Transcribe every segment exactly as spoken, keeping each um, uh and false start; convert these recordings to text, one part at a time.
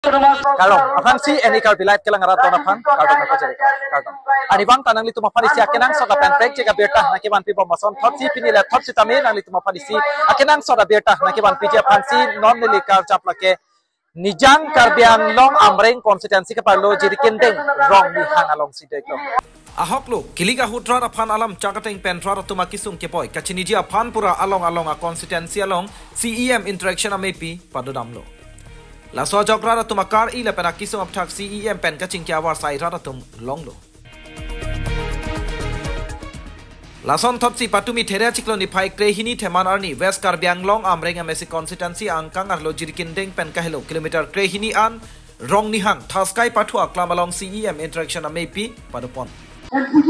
Kardom, aphrangsi N E Karbi Live kelang arat don aphan kardom nangpajir-ik. Kardom. Arnivang ta nanglitum aphan isi akenangsot lapen prekjak abirta nangkevanpi bom ason thotsi pini le thot sitame nanglitum aphan isi akenangsot abirta nangkevanpiji aphansi non neli karjap lake Nijang Karbi Anglong Amreng constituency keparlo Jirikindeng Rongnihang alongsi dek lo. Ahok lo, kilik ahut rat aphan alam chak ateng pen rat atum akisung keboi kachiniji aphan pura along along a constituency along C E M interaction amepi padodamlo. Laso ajok rat atum akar-i lapen akisung aphuthak C E M pen kachingki avarsai rat atum longlo. Lason thotsi patumi There achiklo niphai krehini Theman arni West Karbi Anglong Amreng M A C constituency angkang arlo Jirikindeng pen kahelo kilometer krehini an Rongnihang Thaskai pathu aklam along C E M interaction amepi padopon.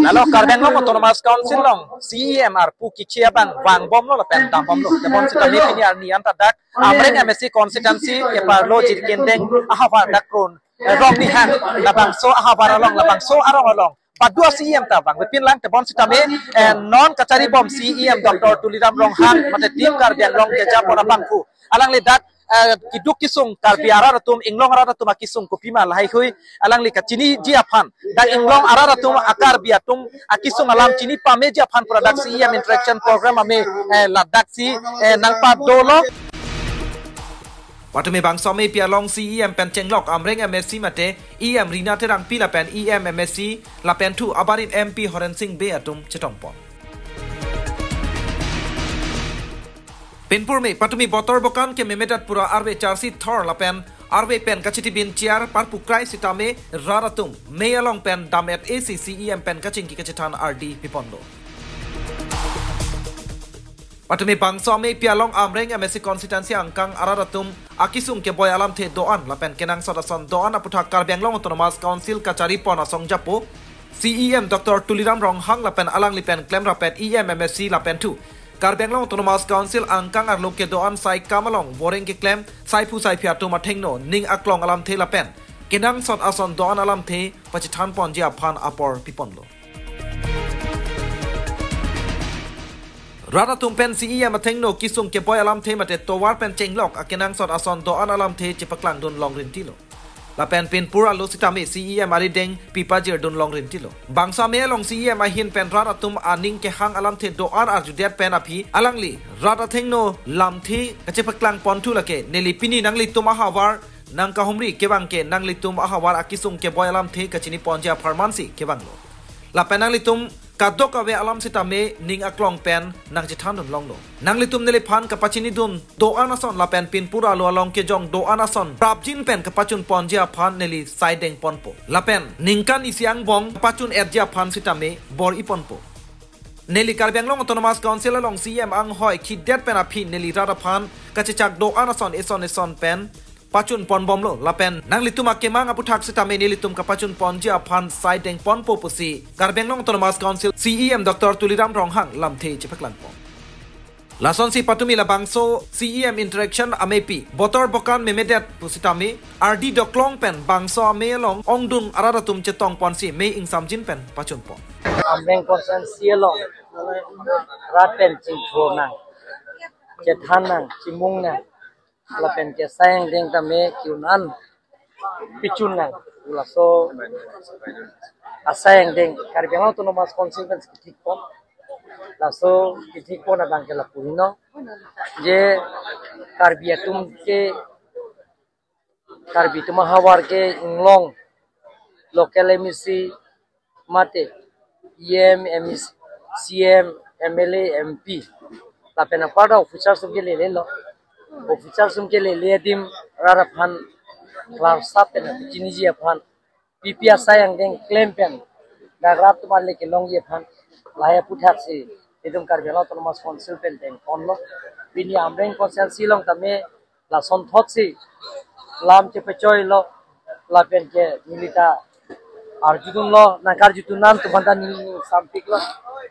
Lalo Karbi Anglong Autonomous Council along C E M arpu kichi abang vangbomlo lapen dambomlo. Tebon sitame pini arni anta dak Amreng M A C constituency keparlo Jirikindeng ahavar dak Ron, eh, Rongnihang labangso ahavar along labangso arong along badu C E M ta vangvepin lang. Tebon sitame, eh, non kacharibom C E M Doctor Tuliram Ronghang mate Team Karbi Anglong kejapon abangphu alangli dak, eh, keduk kesung Karbi arat atum, inglong arat atum akisung kopima lahaihui alangli kachiniji aphan dak inglong arat atum, a-Karbi atum akisung alam chini pameji aphan pura dak C E M interaction program ame, eh, ladaksi, eh, nangpadolo. Patumi bangso amepi along C E M pen chenglok Amreng M A C mate E M Rina Terangpi lapen E M M A C lapen thu abarim M P Horen Sing Bey atum chetongpon. Pinpur me patumi Botor Bokan ke memedet pura arve charsi thor lapen arve pen kachitibin chiar parpukrai sitame rat atum mei along pen dam-et esi C E M pen kachingki kachethan ardi piponlo. Patumi bangso amepi along Amreng M A C constituency angkang arat atum akisung keboi alamthe do-an lapen kenangsot ason do-an aphuthak Karbi Anglong Autonomous Council kacharipon asong japo C E M Doctor Tuliram Ronghang lapen alangli pen klemrapet E M M A C lapen thu Karbi Anglong Autonomous Council angkang arlo kedo-an sai kam along voreng keklem saiphu saiphi atum athengno ning aklong alamthe lapen kenangsot ason do-an alamthe pachethanponji aphan apor piponlo. Rat atum pen C E M athengno kisung keboi alamthe mate tovar pen chenglok akenangsot ason do-an alamthe chepaklangdun longrintilo. Lapen pinpur alo sitame C E M arideng pipajirdun longrintilo. Bangso amei along C E M ahin pen rat atum aning kehang alamthe do-an arjudet pen aphi alangli rat athengno lamthe kachepaklangponthu lake neli pini nanglitum ahavar nangkahumri kevang ke nanglitum ahavar akisung keboi alamthe kachiniponji apharmansi kevanglo. Lapen nanglitum kadokave alam sitame ning aklong pen nangchethandun longlo. Nanglitum neliphan kapachinidun do-an ason lapen pinpur alo along kejong do-an ason prapjin pen kapachunponji aphan neli saidengponpo. Lapen ningkan isi angbong kapachun-etji aphan sitame bor-iponpo. Neli Karbi Anglong Autonomous Council along C E M anghoi khidet pen aphi neli rat aphan kachechak do-an ason eson eson pen pachunponbomlo lapen nanglitum akemang aphuthak sitame nelitum kapachunponji aphan saidengponpo pusi Karbi Anglong Autonomous Council C E M Doctor Tuliram Ronghang lamthe chepaklangpon. Lasonsi patumi labangso C E M interaction amepi Botor Bokan memedet pusitame ardi doklong pen bangso amei along ongdung arat atum chetongponsi mei ingsamjin pen pachunpon. Amreng constituency along rat pen chingthur nang, chethan nang, chimung nang, lapen ke asai angdeng tame ke-un an pichun nang. Laso asai angdeng Karbi Anglong Autonomous Council pen kethikpon. Laso kethikpon abang ke lapu heno, je Karbi atum ke, Karbi atum ahavar ke inglong local M A C mate E M, M A C, C E M, M L A, M P lapen apar officer atum ke lelelo. Officer atum ke lele adim rat aphan klarsap pen chiniji aphan pipi asai angdeng klem pen dak rat atum ale kelongji aphan lahai aphuthaksi itum Karbi Anglong Autonomous Council pen dengponlo. Pini Amreng constituency along tame lasonthotsi lam chepachoilo lapen ke nelita arjudunlo, nangkarjudun an atum aphanta neli ning sampiklo.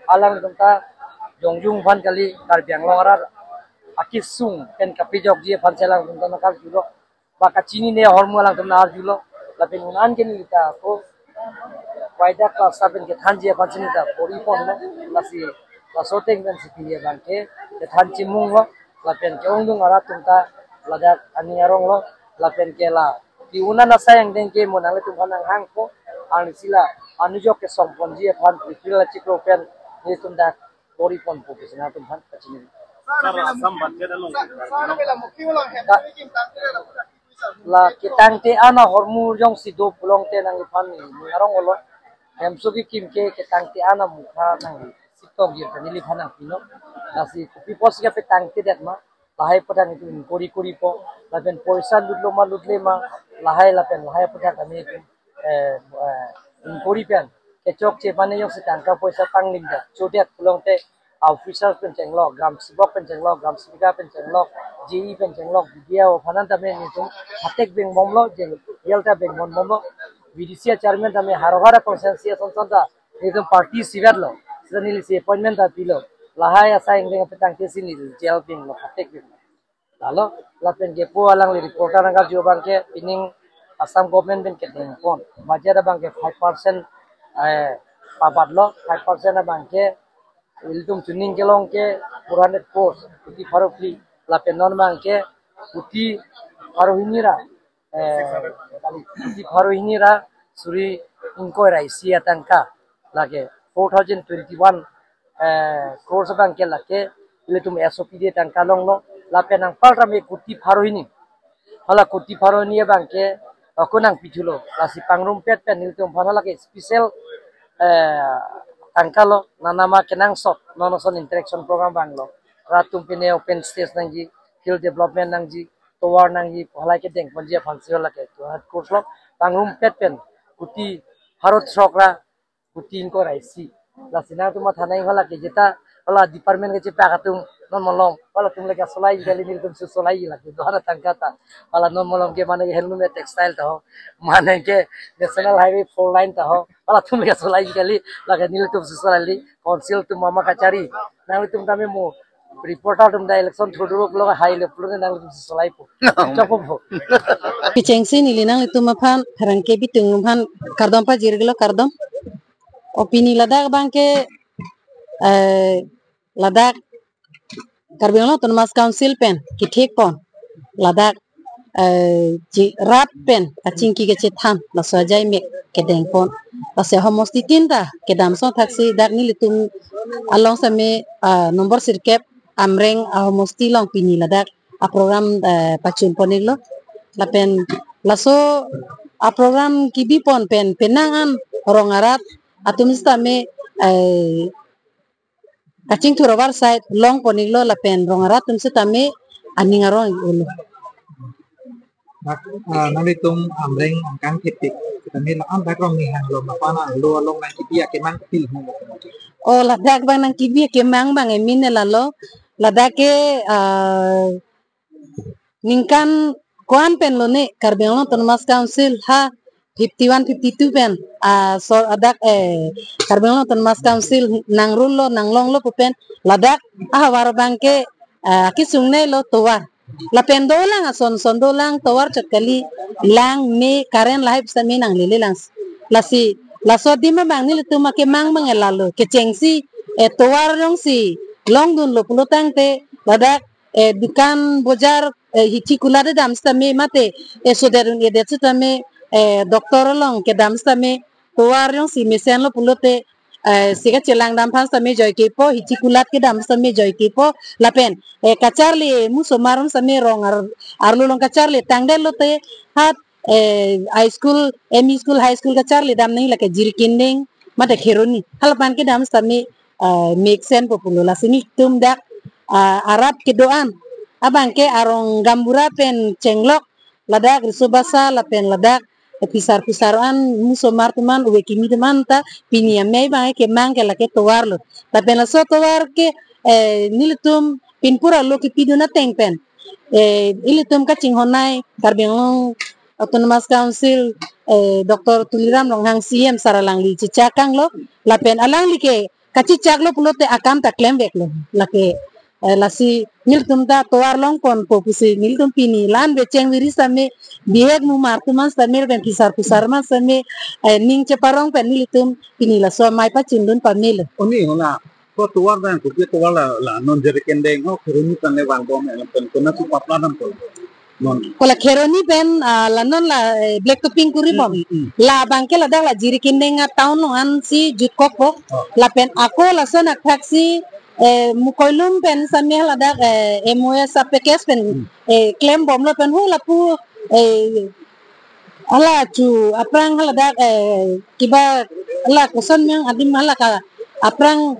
Alangtum ta jongjung aphan kali, Karbi Anglong arat akisung pen kapejokji aphansi alangtum ta nangkarjulo. Ba kachinine ahormu alangtum nang-arjulo. Lapen un an ke nelita ako waidak klarsap pen kethanji aphansi nelita bor-iponlo. Lasi laso ateng pensi pini abang ke kethan chimunglo. Lapen ke ongdung arat atum ta ladak aning aronglo. Lapen ke la Ti unan asai angdeng ke mo nanglitum aphan nanghangpo, arnisi la anujok kesongponji aphan pripil achiklo pen nelitum dak bor-iponpo pusi nangtum aphan kachini. Sir, Assam budget along. La ketangte-an ahormu jongsi do pulote nangliphan ning arong olo. Hemso kekim ke ketangte-an amukha nangli sitong gir ta neliphan nangpinon. Lasi kopi apotsi kapetangtedet ma, lahai aputhak itum inquiry koripo. Lapen poisa lutlo ma lutle ma, lahai lapen lahai aputhak kami itum, eh, eh, inquiry pen kechokche mane jongsi tangka poisa panglim det, chodet pulote officers pen chenglok, gram sebok pen chenglok, gram sevika pen chenglok, J E pen chenglok, B D O aphan an tame nelitum hatek bengbomlo, jeng yel ta bengbomlo. B D C a chairman tame haro hara constituency ason son ta nelitum party isivet lo, sita nelisi appointment ta pilo. Lahai asai angdeng apetangtesi neli jail benglo, hatek benglo. Lalo, lapen kepu alangli reporter nangkarju abangke, pining Assam government pen kedengpon budget abangke five percent, eh, pabatlo, five percent abangke ilitum chuning kelong ke four hundred crores, kuti pharo phli, lapen non abangke kuti pharo hini ra, eh, kali, kuti pharo hini ra suri ingkoi ra isi atangka, lake four thousand twenty-one, eh, crores abangke lake ilitum S O P D tangka longlo, lapen anpar tame kuti pharo hini. Hala kuti pharo hini abangke ako nangpithulo, lasi pangrumpet pen nelitum aphan halake special, eh, tangka lo, nanama kenangsot, non ason interaction program vanglo. Rat atum pine open stage nangji, field development nangji, tovar nangji, halai kedengponji aphansi halake two hundred crores lo, pangrumpet pen kuti pharo throk ra kuti ingkoi ra isi. Lasi nangtum matha nang halake jeta hala department kechepak atum non malom, halatum le kasolai kali, nelitum si solai lake, do hana tangka ta. Hala non malom ke mane handloom ya textile ta ho, mane ke National Highway four lane ta ho, halatum le kasolai kali, lake nelitum si solai kali, council atum mama kachari. Nanglitum tame mo reporter atum ta election thurdurup lo, hai le pulo nanglitum si solaipo. Chokpo. Kechengsi neli nanglitum aphan, pherangke bitung aphan kardom pajirlo, kardom. O pini ladak abangke, eh, ladak Karbi Anglong Autonomous Council pen kethekpon ladak, eh, chi rat pen kachingki kachethan laso ajai mek kedengpon. Lasi ahomosti tin ta kedam asonthotsi dak nelitum along sitame, ah, number sirkep Amreng ahomosti along pini ladak aprogram, eh, pachunpon-iklo. Lapen laso aprogram kebipon pen penang an rong arat atum sitame, eh, kachingthur avarsai longpon-iklo, lapen rong arat atum sitame aning arong-iklo. Nak, ah, nanglitum Amreng angkang kethek, sitame la-an dak rong ni hanglo, mapana lo along nangkebi akemang pil hang. O ladak abang nangkebi akemang abang emin lalo, ladak ke, ah, ningkan ko-an pen lone Karbi Anglong Autonomous Council ha fifty-one, fifty-two pen, ah, so adak, eh, Karbi Anglong Autonomous Council nang rule lo, nang longlo pu pen ladak ahavar abangke, ah, akesung nei lo tovar. Lapen dolang ason son dolang tovar chot kali, lang me current lahai sitame nanglele lang. Lasi laso adim abang nelitum akemang abang lalo, kechengsi, eh, tovar jongsi longdunlo pulotangte ladak, eh, dukan bojar, eh, hithi kulat kedam sitame mate, eh, sodet un-edet sitame, eh, doctor along kedam sitame tovar jongsi mesenlo pulote, eh, si kachelang dam aphan sitame joikepo, hithi kulat kedam sitame joikepo, lapen, eh, kacharli musomar sitame rong ar-, arlo along kacharli tangdetlote hat, eh, high school, M E school, high school kacharli dam nangji lake Jirikinding mate Kheroni, halapan kedam sitame, eh, mesen populo. Lasi nelitum dak, ah, arat kedo-an abangke arong gaonbura pen chenglok, ladak riso basa lapen ladak, eh, phisar phisar an musomar atum an, ove kimi atum an ta pini amei abang kemang ke lake tovar lo. Lapen laso tovar ke, eh, nelitum pinpura lo kepidun ateng pen, eh, ilitum kachinghon-nei Karbi Anglong Autonomous Council, eh, Doctor Tuliram Ronghang C E M sir alangli chechak-iklo, lapen alangli ke kachechaklo pulote akam ta klemveklo. Lake, eh, lasi nelitum ta tovar longponpo pusi nelitum pini la-an becheng viri sitame, bihek mumar atum an sitame lapen phisar phisar atum an sitame, eh, ning cheparong pen nelitum pini laso amei pachindun pamelo. Oni hona, ko tovar abang, kopi tovar la, la non Jirikinding ho, Kheroni pen le vangbom, eh, pen kona si papla dampo. Non. Ko la Kheroni pen, ah, la non la, eh, black topping kuri bom. Mm, mm, mm. La abangke ladak la Jirikindeng atown along ansi jutkokpo. Oh. Lapen ako lason athaksi, eh, Mukoilum pen sami ladak, eh, M O S a-package pen, hmm, eh, klembomlo pen hu lapu, eh, hala chu aphrang haladak, eh, kiba hala koson meng adim hala ka aphrang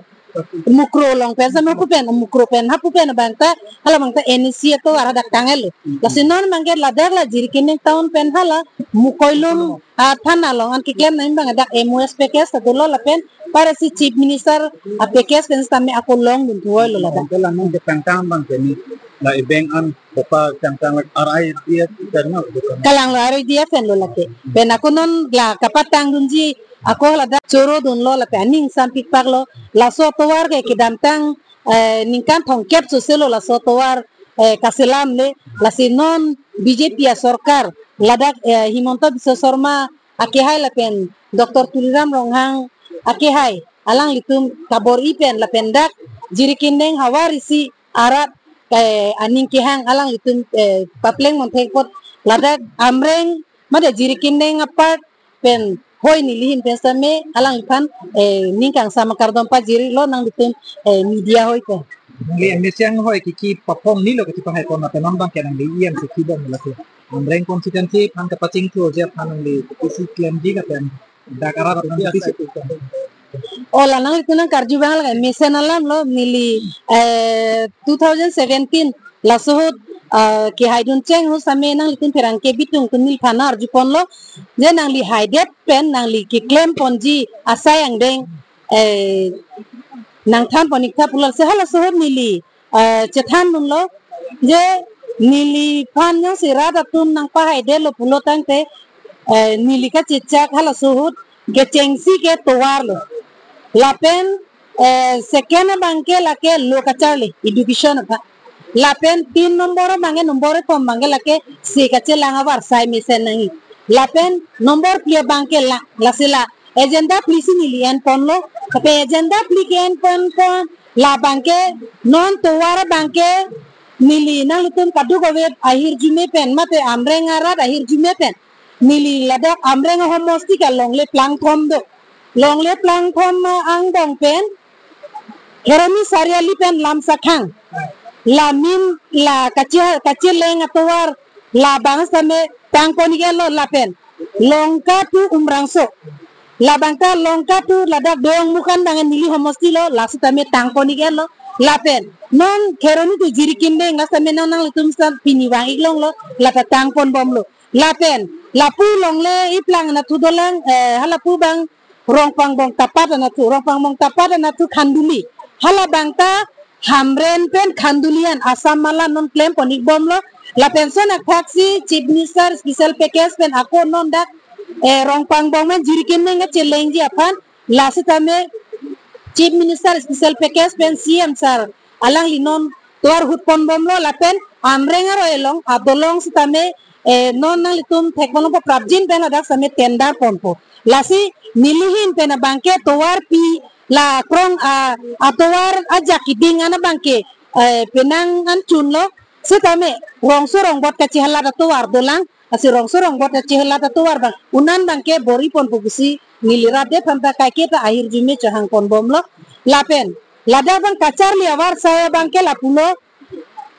Mukroh along pen sami hapu pen, Mukroh pen hapu pen abangta, hala abangta N E C atovar hadak tanglo. Lasi non abangke ladak la Jirikindeng town pen hala Mukoilum, ah, thana along an keklem nangji abang ladak M O S package ta dolo lapen parasi Chief Minister a-package pen sitame ako longdun thuvoilo ladak. Anke la non kepangtang abangke ni la e-bank an Bapa changchang lak R I D F pen no, bukan. Kalang lo R I D F pen lo lake. Pen ako non la kapatangdunji ako ladak chorodunlo lapen aning sampikpaklo. Laso atovar ke kedamtang, eh, ningkan thomkep sose lo laso atovar, eh, kaselamle. Lasi non B J P asorkar ladak, eh, Himanta Biswa Sarma akehai lapen Doctor Tuliram Ronghang akehai alanglitum kabor-i pen lapen dak Jirikindeng havar isi arat, eh, aning kehang alanglitum, eh, papleng monthek apot ladak Amreng mate Jirikindeng apart pen hoi neli ahin pen sitame alangliphan, eh, ning kangsam akardom pajirlo nanglitum, eh, media hoi pen. Nangli M A C anghoi kiki paphong nilo kiki pahai kona pen non abangke nangli E M si kibom lasi Amreng constituency aphan kapachingthurji aphan nangli isi klemji ka pen dak arat aphan isi. O la nanglitum nangkarju abang lake mesen alamlo neli, eh, two thousand seventeen laso ahut, eh, kehaidun cheng ahut sitame nanglitum pherangke bitung atum neliphan arjuponlo je nangli haidet pen nangli keklemponji asai angdeng, eh, nangthanpon-ik tha pulo lasi halaso ahut neli, eh, chethandunlo je neliphan jongsi rat atum nangpahaidetlo pulo tangte, eh, neli kachechak halaso ahut kechengsi ke tovarlo. Lapen, eh, second abangke lake lo kacharli, education aphan. Lapen tin nombor abangke, nombor kethom abangke lake se kachelang avarsai mesen nangji. Lapen nombor phli abangke la, lasi la agenda phli si neli enponlo. Tapi agenda phli ke-enponpon labangke non tovar abangke neli nanglitum kadokave ahirjume pen mate Amreng arat ahirjume pen neli ladak Amreng ahomosti ke longle plangthom do. Longle plangthom, ah, angbong pen Kheroni Sariali pen Lamsakhang. La main la kache, kacheleng atovar labang sitame tangpon-iklo lapen Longka to Umrangso. Labangta Longka to ladak Doyong Mukhan abang neli homosti lo, la sitame tangpon-iklo. Lapen non Kheroni to Jirikindeng la sitame non nanglitum sitame pini vang-iklonglo, lata tangponbomlo. Lapen lapu longle iplang anatthu dolang, eh, halapu abang Rongpangbong Tapat anatthu, Rongpangbong Tapat anatthu Khanduli. Halabangta Hamren pen Khanduli an Assam Mala non klempon-ikbomlo. Lapen lason athaksi Chief Minister special package pen ako non dak, eh, Rongpangbong pen Jirikindeng kachelengji aphan la sitame Chief Minister special package pen C M sir alangli non tovar hutponbomlo lapen Amreng aroi along adolong sitame, eh, non nanglitum thekponlongpo prapjin pen ladak sitame tender ponpo. Lasi neli ahin pen abangke tovarpi la krong, ah, atovar ajak keding an abangke, eh, penang an chunlo sitame rongso rongbot kachehalat atovar dolang. Lasi rongso rongbot kachehalat atovar abang unan abangke bor-iponpo pusi neli rat det aphan ta kaiketa ahirjume chehangponbomlo. Lapen ladak abang kacharli avarsai abangke lapulo.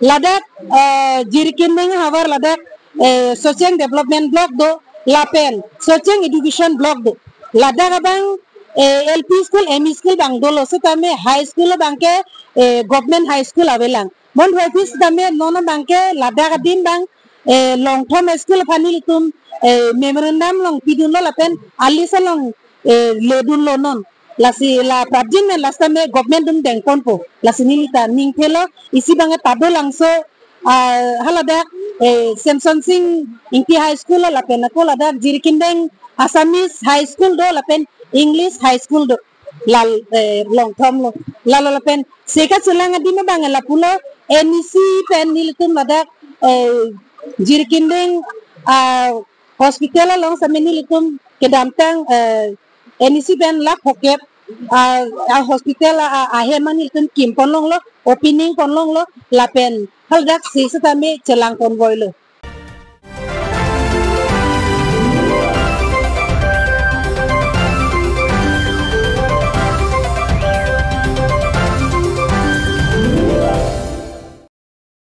Ladak, eh, Jirikindeng ahavar ladak, eh, Socheng Development Block do, lapen Socheng Education Block do. Ladak abang, eh, L P school, M E school abang dolo sitame high school abangke, eh, government high school avelang. Bonta office tame non abangke ladak adim abang, eh, Longthom school aphan nelitum, eh, memorandum along pidunlo lapen alis along, eh, ledunlo non. Lasi la prapjin pen la sitame government atum dengponpo. Lasi neli ta ning thelo isi abangke ta dolangso, ah, haladak, eh, Semson Sing Ingti High School lo lapen ako ladak Jirikindeng Assamese High School do lapen English High School do. Lal, eh, Longthom lo. Lalo lapen se kachelang adim abang lapulo N E C pen nelitum ladak, eh, Jirikindeng, ah, hospital along sitame nelitum kedamtang, eh, N E C pen lakh phokep, ah, ah, hospital, ah, ah, ahem an nelitum kimponlonglo, opening ponlonglo, lapen haladak se sitame chelangponvoilo.